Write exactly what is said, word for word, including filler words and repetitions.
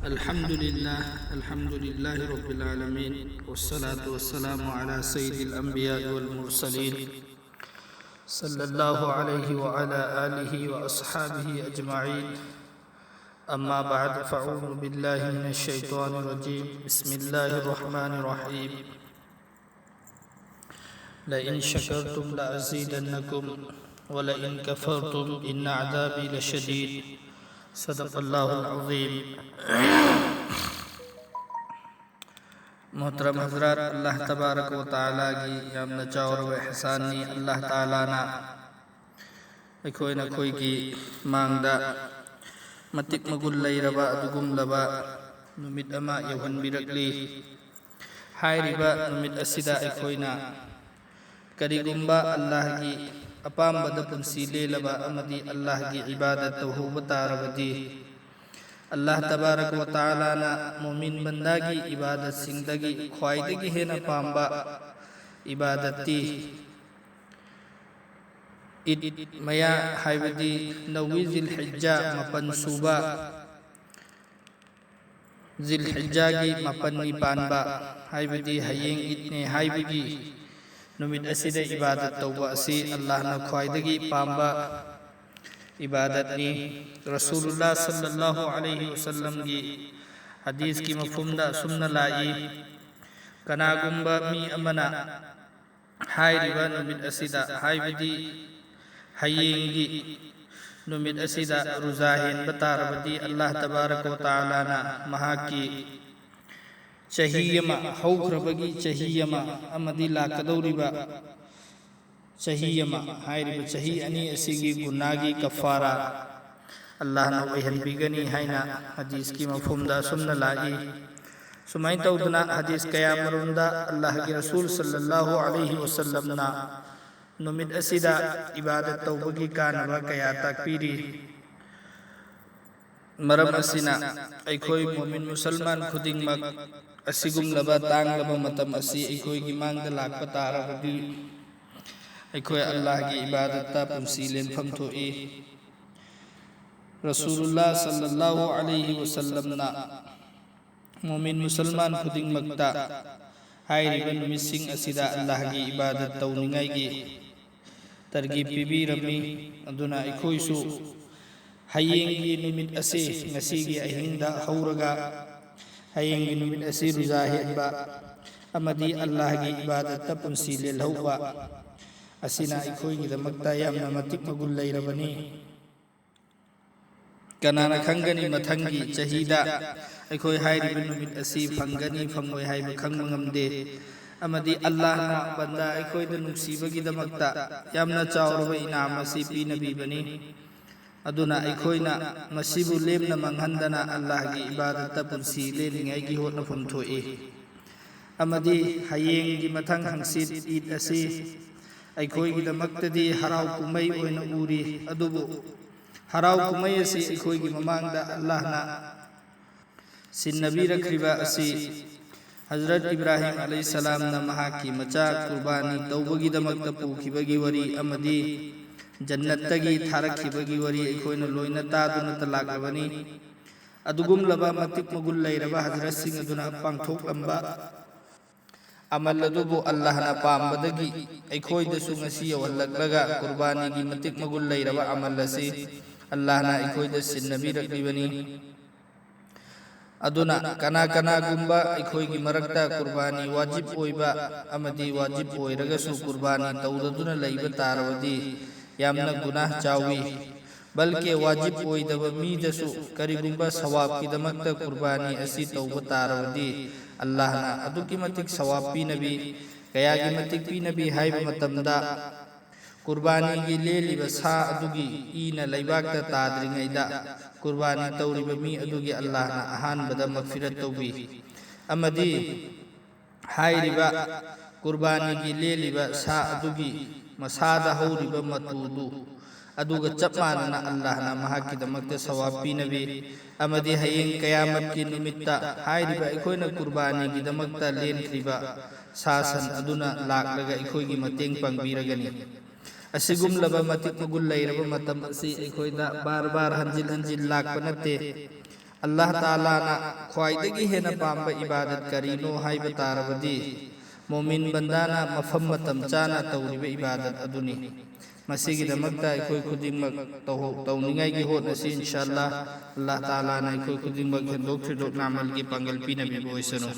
الحمد لله، الحمد لله رب العالمين، والصلاة والسلام على سيد الأنبياء والمرسلين، صلى الله عليه وعلى آله وأصحابه أجمعين. أما بعد، فأعوذ بالله من الشيطان الرجيم. بسم الله الرحمن الرحيم. لئن شكرتم لأزيدنكم ولئن كفرتم إن عذابي لشديد. صدق الله العظيم. ꯃꯣꯍꯇꯔꯝ ꯍꯖꯔꯥꯠ, ꯑꯜꯂꯥꯍ ꯇꯕꯥꯔꯛ ꯋ ꯇꯥꯂꯥꯒꯤ ꯌꯥꯝꯅ ꯆꯥꯎꯔꯕ ꯏꯍꯁꯥꯟꯅꯤ꯫ ꯑꯜꯂꯥꯍ ꯇꯥꯂꯥꯅ ꯑꯩꯈꯣꯏ ꯅꯈꯣꯏꯒꯤ ꯃꯥꯡꯗ ꯃꯇꯤꯛ ꯃꯒꯨꯟ ꯂꯩꯔꯕ ꯑꯗꯨꯒꯨꯝꯂꯕ ꯅꯨꯃꯤꯠ ꯑꯃ ꯌꯧꯍꯟꯕꯤꯔꯛꯂꯤ꯫ ꯍꯥꯏꯔꯤꯕ ꯅꯨꯃꯤꯠ ꯑꯁꯤꯗ ꯑꯩꯈꯣꯏꯅ ꯀꯔꯤꯒꯨꯝꯕ ꯑꯜꯂꯥꯍꯒꯤ ꯑꯄꯥꯝꯕꯗ ꯄꯨꯟꯁꯤ ꯂꯦꯜꯂꯕ ꯑꯃꯗꯤ ꯑꯜꯂꯥꯍꯒꯤ ꯏꯕꯥꯗꯠ ꯇꯧꯍꯧꯕ ꯇꯥꯔꯕꯗꯤ, ꯑꯜꯂꯥꯍ ꯇꯕꯥꯔꯛ ꯋ ꯇꯥꯂꯥꯅ ꯃꯣꯃꯤꯟ ꯕꯟꯗꯥꯒꯤ ꯏꯕꯥꯗꯠꯁꯤꯡꯗꯒꯤ ꯈ꯭ꯋꯥꯏꯗꯒꯤ ꯍꯦꯟꯅ ꯄꯥꯝꯕ ꯏꯕꯥꯗꯠꯇꯤ ꯏꯗ ꯃꯌꯥ, ꯍꯥꯏꯕꯗꯤ ꯅꯧꯋꯤ ꯖꯤꯜ ꯍꯤꯖ꯭ꯖꯥ ꯃꯥꯄꯟ ꯁꯨꯕ, ꯖꯤꯜ ꯍꯤꯖ꯭ꯖꯥꯒꯤ ꯃꯥꯄꯟꯅꯤ ꯄꯥꯟꯕ, ꯍꯥꯏꯕꯗꯤ ꯍꯌꯦꯡ ꯏꯗꯅꯦ ꯍꯥꯏꯕꯒꯤ ꯅꯨꯃꯤꯠ ꯑꯁꯤꯗ ꯏꯕꯥꯗꯠ ꯇꯧꯕ ꯑꯁꯤ ꯑꯜꯂꯥꯍꯅ ꯈ꯭ꯋꯥꯏꯗꯒꯤ ꯄꯥꯝꯕ ꯏꯕꯥꯗꯠꯅꯤ꯫ ꯔꯁꯨꯂꯨꯜꯂꯥꯍ ꯁꯜꯂꯜꯂꯥꯍꯨ ꯑꯂꯩꯍꯤ ꯋꯁꯜꯂꯝꯒꯤ ꯍꯗꯤꯁꯀꯤ ꯃꯐꯨꯝꯗ ꯑꯁꯨꯝꯅ ꯂꯥꯛꯏ, ꯀꯅꯥꯒꯨꯝꯕ ꯃꯤ ꯑꯃꯅ ꯍꯥꯏꯔꯤꯕ ꯅꯨꯃꯤꯠ ꯑꯁꯤꯗ, ꯍꯥꯏꯕꯗꯤ ꯍꯌꯦꯡꯒꯤ ꯅꯨꯃꯤꯠ ꯑꯁꯤꯗ ꯔꯨꯖꯥ ꯍꯦꯟꯕ ꯇꯥꯔꯕꯗꯤ, ꯑꯜꯂꯥꯍ ꯇꯕꯥꯔꯛ ꯋ ꯇꯥꯂꯥꯅ ꯃꯍꯥꯛꯀꯤ ꯆꯍꯤ ꯑꯃ, ꯍꯧꯈ꯭ꯔꯕꯒꯤ ꯆꯍꯤ ꯑꯃ ꯑꯃꯗꯤ ꯂꯥꯛꯀꯗꯧꯔꯤꯕ ꯆꯍꯤ ꯑꯃ, ꯍꯥꯏꯔꯤꯕ ꯆꯍꯤ ꯑꯅꯤ ꯑꯁꯤꯒꯤ ꯒꯨꯅꯥꯒꯤ ꯀꯐꯥꯔꯥ ꯑꯜꯂꯥꯍꯅ ꯑꯣꯏꯍꯟꯕꯤꯒꯅꯤ ꯍꯥꯏꯅ ꯍꯗꯤꯁꯀꯤ ꯃꯐꯨꯝꯗ ꯑꯁꯨꯝꯅ ꯂꯥꯛꯏ꯫ ꯁꯨꯃꯥꯏꯅ ꯇꯧꯗꯅ ꯍꯗꯤꯁ ꯀꯌꯥ ꯃꯔꯨꯝꯗ ꯑꯜꯂꯥꯍꯒꯤ ꯔꯁꯨꯜ ꯁꯜꯂꯜꯂꯥꯍꯨ ꯑꯂꯩꯍꯤ ꯋꯁꯜꯂꯝꯅ ꯅꯨꯃꯤꯠ ꯑꯁꯤꯗ ꯏꯕꯥꯗꯠ ꯇꯧꯕꯒꯤ ꯀꯥꯟꯅꯕ ꯀꯌꯥ ꯇꯥꯛꯄꯤꯔꯤ꯫ ꯃꯔꯝ ꯑꯁꯤꯅ ꯑꯩꯈꯣꯏ ꯃꯣꯃꯤꯟ ꯃꯨꯁꯜꯃꯥꯟ ꯈꯨꯗꯤꯡꯃꯛ ꯑꯁꯤꯒꯨꯝꯂꯕ ꯇꯥꯡꯂꯕ ꯃꯇꯝ ꯑꯁꯤ ꯑꯩꯈꯣꯏꯒꯤ ꯃꯥꯡꯗ ꯂꯥꯛꯄ ꯇꯥꯔꯕꯗꯤ, ꯑꯩꯈꯣꯏ ꯑꯜꯂꯥꯍꯒꯤ ꯏꯕꯥꯗꯠꯇ ꯄꯨꯟꯁꯤ ꯂꯦꯟꯐꯝ ꯊꯣꯛꯏ꯫ ꯔꯁꯨꯂꯨꯜꯂꯥ ꯁꯜꯂꯜꯂꯥꯍꯨ ꯑꯂꯩꯍꯤ ꯋꯁꯜꯂꯝꯅ ꯃꯨꯃꯤꯟ ꯃꯨꯁꯜꯃꯥꯟ ꯈꯨꯗꯤꯡꯃꯛꯇ ꯍꯥꯏꯔꯤꯕ ꯅꯨꯃꯤꯠꯁꯤꯡ ꯑꯁꯤꯗ ꯑꯜꯂꯥꯍꯒꯤ ꯏꯕꯥꯗꯠ ꯇꯧꯅꯤꯡꯉꯥꯏꯒꯤ ꯇꯔꯒꯤꯕ ꯄꯤꯕꯤꯔꯝꯃꯤ꯫ ꯑꯗꯨꯅ ꯑꯩꯈꯣꯏꯁꯨ ꯍꯌꯦꯡꯒꯤ ꯅꯨꯃꯤꯠ ꯑꯁꯤ ꯉꯁꯤꯒꯤ ꯑꯍꯤꯡꯗ ꯍꯧꯔꯒ ꯍꯌꯦꯡꯒꯤ ꯅꯨꯃꯤꯠ ꯑꯁꯤ ꯔꯨꯖꯥ ꯍꯦꯟꯕ ꯑꯃꯗꯤ ꯑꯜꯂꯥꯍꯒꯤ ꯏꯕꯥꯗꯠꯇ ꯄꯨꯟꯁꯤ ꯂꯦꯜꯍꯧꯕ ꯑꯁꯤꯅ ꯑꯩꯈꯣꯏꯒꯤꯗꯃꯛꯇ ꯌꯥꯝꯅ ꯃꯇꯤꯛ ꯃꯒꯨꯟ ꯂꯩꯔꯕꯅꯤ꯫ ꯀꯅꯥꯅ ꯈꯪꯒꯅꯤ, ꯃꯊꯪꯒꯤ ꯆꯍꯤꯗ ꯑꯩꯈꯣꯏ ꯍꯥꯏꯔꯤꯕ ꯅꯨꯃꯤꯠ ꯑꯁꯤ ꯐꯪꯒꯅꯤ ꯐꯪꯂꯣꯏ ꯍꯥꯏꯕ ꯈꯪꯕ ꯉꯝꯗꯦ꯫ ꯑꯃꯗꯤ ꯑꯜꯂꯥꯍꯅ ꯕꯟꯗꯥ ꯑꯩꯈꯣꯏꯗ ꯅꯨꯡꯁꯤꯕꯒꯤꯗꯃꯛꯇ ꯌꯥꯝꯅ ꯆꯥꯎꯔꯕ ꯏꯅꯥꯝ ꯑꯁꯤ ꯄꯤꯅꯕꯤꯕꯅꯤ꯫ ꯑꯗꯨꯅ ꯑꯩꯈꯣꯏꯅ ꯃꯁꯤꯕꯨ ꯂꯦꯝꯅ ꯃꯥꯡꯍꯟꯗꯅ ꯑꯜꯂꯥꯍꯒꯤ ꯏꯕꯥꯗꯠꯇ ꯄꯨꯟꯁꯤ ꯂꯦꯟꯅꯤꯡꯉꯥꯏꯒꯤ ꯍꯣꯠꯅꯐꯝ ꯊꯣꯛꯏ꯫ ꯑꯃꯗꯤ ꯍꯌꯦꯡꯒꯤ ꯃꯊꯪ ꯍꯪꯆꯤꯠ ꯏꯗ ꯑꯁꯤ ꯑꯩꯈꯣꯏꯒꯤꯗꯃꯛꯇꯗꯤ ꯍꯔꯥꯎ ꯀꯨꯝꯍꯩ ꯑꯣꯏꯅ ꯎꯔꯤ꯫ ꯑꯗꯨꯕꯨ ꯍꯔꯥꯎ ꯀꯨꯝꯍꯩ ꯑꯁꯤ ꯑꯩꯈꯣꯏꯒꯤ ꯃꯃꯥꯡꯗ ꯑꯜꯂꯥꯍꯅ ꯁꯤꯟꯅꯕꯤꯔꯛꯈ꯭ꯔꯤꯕ ꯑꯁꯤ ꯍꯖꯔꯠ ꯏꯕ꯭ꯔꯥꯍꯤꯝ ꯑꯂꯩꯍꯤꯁꯁꯂꯥꯝꯅ ꯃꯍꯥꯛꯀꯤ ꯃꯆꯥ ꯀꯨꯔꯕꯥꯅꯤ ꯇꯧꯕꯒꯤꯗꯃꯛꯇ ꯄꯨꯈꯤꯕꯒꯤ ꯋꯥꯔꯤ ꯑꯃꯗꯤ ꯖꯟꯅꯠꯇꯒꯤ ꯊꯥꯔꯛꯈꯤꯕꯒꯤ ꯋꯥꯔꯤ ꯑꯩꯈꯣꯏꯅ ꯂꯣꯏꯅ ꯇꯥꯗꯨꯅꯇ ꯂꯥꯛꯂꯕꯅꯤ꯫ ꯑꯗꯨꯒꯨꯝꯂꯕ ꯃꯇꯤꯛ ꯃꯒꯨꯟ ꯂꯩꯔꯕ ꯍꯖꯔꯠꯁꯤꯡ ꯑꯗꯨꯅ ꯄꯥꯡꯊꯣꯛꯂꯝꯕ ꯑꯃꯜ ꯑꯗꯨꯕꯨ ꯑꯜꯂꯥꯍꯅ ꯄꯥꯝꯕꯗꯒꯤ ꯑꯩꯈꯣꯏꯗꯁꯨ ꯉꯁꯤ ꯌꯧꯍꯜꯂꯛꯂꯒ ꯀꯨꯔꯕꯥꯅꯤꯒꯤ ꯃꯇꯤꯛ ꯃꯒꯨꯟ ꯂꯩꯔꯕ ꯑꯃꯜ ꯑꯁꯤ ꯑꯜꯂꯥꯍꯅ ꯑꯩꯈꯣꯏꯗ ꯁꯤꯟꯅꯕꯤꯔꯛꯂꯤꯕꯅꯤ꯫ ꯑꯗꯨꯅ ꯀꯅꯥ ꯀꯅꯥꯒꯨꯝꯕ ꯑꯩꯈꯣꯏꯒꯤ ꯃꯔꯛꯇ ꯀꯨꯔꯕꯥꯅꯤ ꯋꯥꯖꯤꯕ ꯑꯣꯏꯕ ꯑꯃꯗꯤ ꯋꯥꯖꯤꯕ ꯑꯣꯏꯔꯒꯁꯨ ꯀꯨꯔꯕꯥꯅꯤ ꯇꯧꯗꯗꯨꯅ ꯂꯩꯕ ꯇꯥꯔꯕꯗꯤ ꯌꯥꯝꯅ ꯒꯨꯅꯥꯍ ꯆꯥꯎꯏ꯫ ꯕꯜꯀꯦ ꯋꯥꯖꯤꯕ ꯑꯣꯏꯗꯕ ꯃꯤꯗꯁꯨ ꯀꯔꯤꯒꯨꯝꯕ ꯁꯋꯥꯕꯀꯤꯗꯃꯛꯇ ꯀꯨꯔꯕꯥꯅꯤ ꯑꯁꯤ ꯇꯧꯕ ꯇꯥꯔꯕꯗꯤ ꯑꯜꯂꯥꯍꯅ ꯑꯗꯨꯛꯀꯤ ꯃꯇꯤꯛ ꯁꯋꯥꯕ ꯄꯤꯅꯕꯤ꯫ ꯀꯌꯥꯒꯤ ꯃꯇꯤꯛ ꯄꯤꯅꯕꯤ ꯍꯥꯏꯕ ꯃꯇꯝꯗ ꯀꯨꯔꯕꯥꯅꯤꯒꯤ ꯂꯦꯜꯂꯤꯕ ꯁꯥ ꯑꯗꯨꯒꯤ ꯏꯅ ꯂꯩꯕꯥꯛꯇ ꯇꯥꯗ꯭ꯔꯤꯉꯩꯗ ꯀꯨꯔꯕꯥꯅꯤ ꯇꯧꯔꯤꯕ ꯃꯤ ꯑꯗꯨꯒꯤ ꯑꯜꯂꯥꯍꯅ ꯑꯍꯥꯟꯕꯗ ꯃꯒꯐꯤꯔꯠ ꯇꯧꯕꯤ꯫ ꯑꯃꯗꯤ ꯍꯥꯏꯔꯤꯕ ꯀꯨꯔꯕꯥꯅꯤꯒꯤ ꯂꯦꯜꯂꯤꯕ ꯁꯥ ꯑꯗꯨꯒꯤ ꯃꯁꯥꯗ ꯍꯧꯔꯤꯕ ꯃꯇꯨꯗꯨ ꯑꯗꯨꯒ ꯆꯞ ꯃꯥꯟꯅꯅ ꯑꯜꯂꯥꯍꯅ ꯃꯍꯥꯛꯀꯤꯗꯃꯛꯇ ꯁꯋꯥꯕ ꯄꯤꯅꯕꯤ꯫ ꯑꯃꯗꯤ ꯍꯌꯦꯡ ꯀꯌꯥꯃꯠꯀꯤ ꯅꯨꯃꯤꯠꯇ ꯍꯥꯏꯔꯤꯕ ꯑꯩꯈꯣꯏꯅ ꯀꯨꯔꯕꯥꯅꯤꯒꯤꯗꯃꯛꯇ ꯂꯦꯟꯈ꯭ꯔꯤꯕ ꯁꯥ ꯁꯟ ꯑꯗꯨꯅ ꯂꯥꯛꯂꯒ ꯑꯩꯈꯣꯏꯒꯤ ꯃꯇꯦꯡ ꯄꯥꯡꯕꯤꯔꯒꯅꯤ꯫ ꯑꯁꯤꯒꯨꯝꯂꯕ ꯃꯇꯤꯛ ꯃꯒꯨꯟ ꯂꯩꯔꯕ ꯃꯇꯝ ꯑꯁꯤ ꯑꯩꯈꯣꯏꯗ ꯕꯥꯔ ꯕꯥꯔ ꯍꯟꯖꯤꯟ ꯍꯟꯖꯤꯟ ꯂꯥꯛꯄ ꯅꯠꯇꯦ꯫ ꯑꯜꯂꯥꯍ ꯇꯥꯂꯥꯅ ꯈ꯭ꯋꯥꯏꯗꯒꯤ ꯍꯦꯟꯅ ꯄꯥꯝꯕ ꯏꯕꯥꯗꯠ ꯀꯔꯤꯅꯣ ꯍꯥꯏꯕ ꯇꯥꯔꯕꯗꯤ, ꯃꯣꯃꯤꯟ ꯕꯟꯗꯥꯅ ꯃꯐꯝ ꯃꯇꯝ ꯆꯥꯅ ꯇꯧꯔꯤꯕ ꯏꯕꯥꯗꯠ ꯑꯗꯨꯅꯤ꯫ ꯃꯁꯤꯒꯤꯗꯃꯛꯇ ꯑꯩꯈꯣꯏ ꯈꯨꯗꯤꯡꯃꯛ ꯇꯧꯍꯧ-, ꯇꯧꯅꯤꯡꯉꯥꯏꯒꯤ ꯍꯣꯠꯅꯁꯤ, ꯏꯟꯁꯥ ꯑꯜꯂꯥꯍ꯫ ꯑꯜꯂꯥꯍ ꯇꯥꯂꯥꯅ ꯑꯩꯈꯣꯏ ꯈꯨꯗꯤꯡꯃꯛ ꯍꯦꯟꯗꯣꯛ ꯊꯣꯏꯗꯣꯛꯅ ꯑꯃꯜꯒꯤ ꯄꯥꯡꯒꯜ ꯄꯤꯅꯕꯤꯕ ꯑꯣꯏꯁꯅꯨ꯫